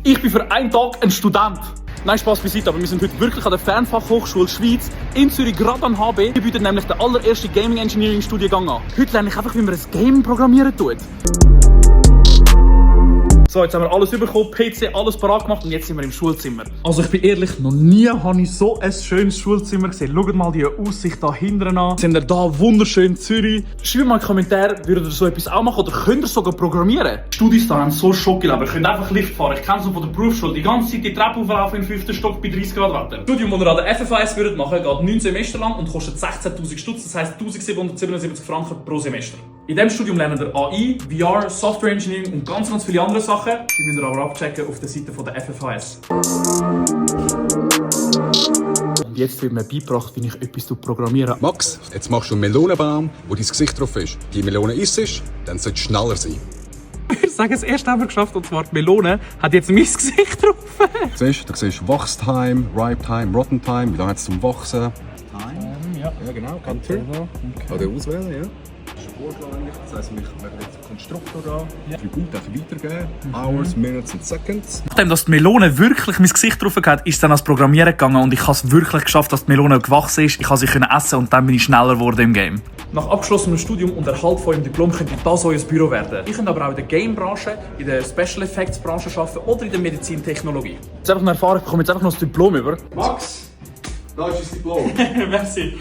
Ich bin für einen Tag ein Student. Nein, Spaß beiseite, aber wir sind heute wirklich an der Fernfachhochschule Schweiz in Zürich, gerade am HB. Wir bieten nämlich den allerersten Gaming Engineering Studiengang an. Heute lerne ich einfach, wie man ein Game programmieren tut. So, jetzt haben wir alles bekommen, PC, alles parat gemacht und jetzt sind wir im Schulzimmer. Also ich bin ehrlich, noch nie habe ich so ein schönes Schulzimmer gesehen. Schaut mal die Aussicht da hinten an. Sind wir da wunderschön in Zürich. Schreibt mal in die Kommentare, würdet ihr so etwas auch machen oder könnt ihr sogar programmieren? Die Studis da haben so Schock, aber ihr könnt einfach Lift fahren. Ich kenne es von der Berufsschule. Die ganze Zeit die Treppe auflaufen im 5. Stock bei 30 Grad Wetter. Das Studium, das ihr an der FFAS würdet machen, geht 9 Semester lang und kostet 16'000 Stutz, das heisst 1777 Franken pro Semester. In diesem Studium lernen ihr AI, VR, Software Engineering und ganz viele andere Sachen. Die müsst ihr aber abchecken auf der Seite der FFAS. Und jetzt wird mir beigebracht, wie ich etwas programmiere. Max, jetzt machst du einen Melonenbaum, wo dein Gesicht drauf ist. Die Melone isst, dann sollst du schneller sein. Ich sage, das erste haben wir geschafft, und zwar die Melone hat jetzt mein Gesicht drauf. Du siehst Wachstime, Ripe-Time, Rotten-Time, wie lange hat es zum Wachsen? Time? Ja genau, Enter. Okay. Oder auswählen, ja. Das heisst, wir werden jetzt den Konstruktor da. Attribut weitergeben. Hours, Minutes und Seconds. Nachdem die Melone wirklich mein Gesicht drauf hatte, ist es dann ans Programmieren gegangen und ich habe es wirklich geschafft, dass die Melone gewachsen ist. Ich konnte sie essen und dann bin ich schneller geworden im Game. Nach abgeschlossenem Studium und Erhalt von eurem Diplom könnt ihr das euer Büro werden. Ihr könnt aber auch in der Game-Branche, in der Special Effects-Branche arbeiten oder in der Medizintechnologie. Jetzt einfach eine Erfahrung, ich bekomme jetzt einfach noch das Diplom über. Max, da ist das Diplom. Merci.